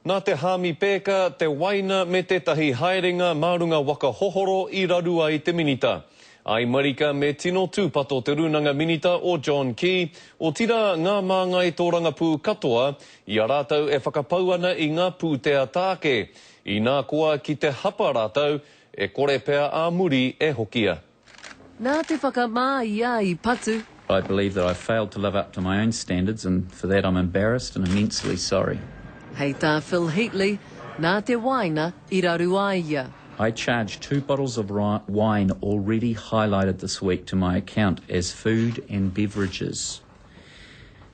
Nā te hāmi pēka, te waina me tētahi haerenga mā runga waka hohoro i raru ai te minita. Ai marika me tino tūpato te Rūnanga Minita o John Key, otirā ngā māngai tōrangapū katoa i a rātou e whakapau ana i ngā pūtea tāke. Inā koa ki te hapa rātou, e kore pea ā muri e hokia. Nā te whakamā ia i patu. I believe that I've failed to live up to my own standards and for that I'm embarrassed and immensely sorry. Hei tā Phil Heatley, nā te wāina i raru ai ia. I charged two bottles of wine already highlighted this week to my account as food and beverages.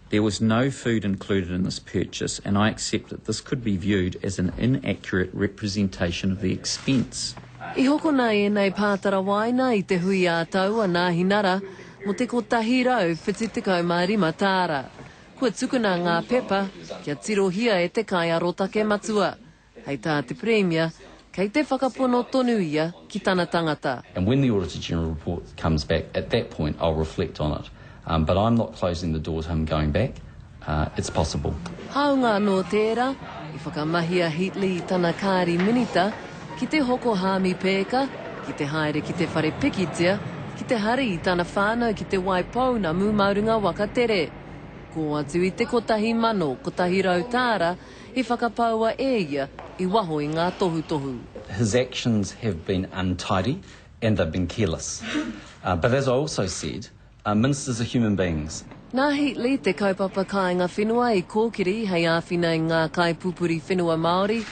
There was no food included in this purchase and I accept that this could be viewed as an inaccurate representation of the expense. I hokona ēnei pātara wāina i te hui ā-tau a Nāhinara mō te 175 tāra. Kua tukuna ngā pepa kia tirohia e te kaiarotake matua. Hei tā te Pirimia, kei te whakapono tonu ia ki tana tangata. And when the Auditor General report comes back, at that point I'll reflect on it. Um, but I'm not closing the door to him going back. Uh, it's possible. Hāunga anō tērā, i whakamahi a Heatley i tana kāri minita ki te hoko hāmi pēka, ki te haere ki te whare pikitia, ki te hari i tana whānau ki te Waipounamu mā runga waka tere. Kō atu i te 1,100 tāra i whakapaua e ia i waho i ngā tohutohu. His actions have been untidy and they've been careless. Uh, but as I also said, uh, ministers are human beings. Nā Heatley te kaupapa kāinga whenua i kōkiri hei āwhina i ngā kaipupuri whenua Māori,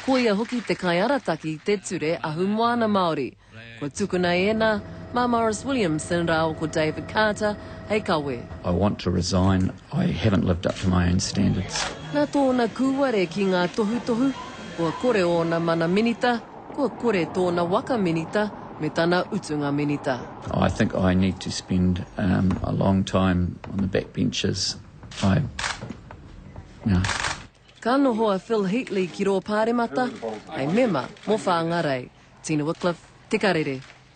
koia hoki te kaiarataki i te Ture Ahumoana Māori. Kua tukuna ēnā mā Maurice Williamson rāua ko David Carter hei kawe. I want to resign, I haven't lived up to my own standards. Nā tōna kūware ki ngā tohutohu, kua kore ōna mana minita, kua kore tōna waka minita me tana utunga minita. I think I need to spend um, a long time on the back benches. I, you know. Ka noho a Phil Heatley ki rō Pāremata hei mema mō Whāngarei. Tina Wickliffe, Te Karere.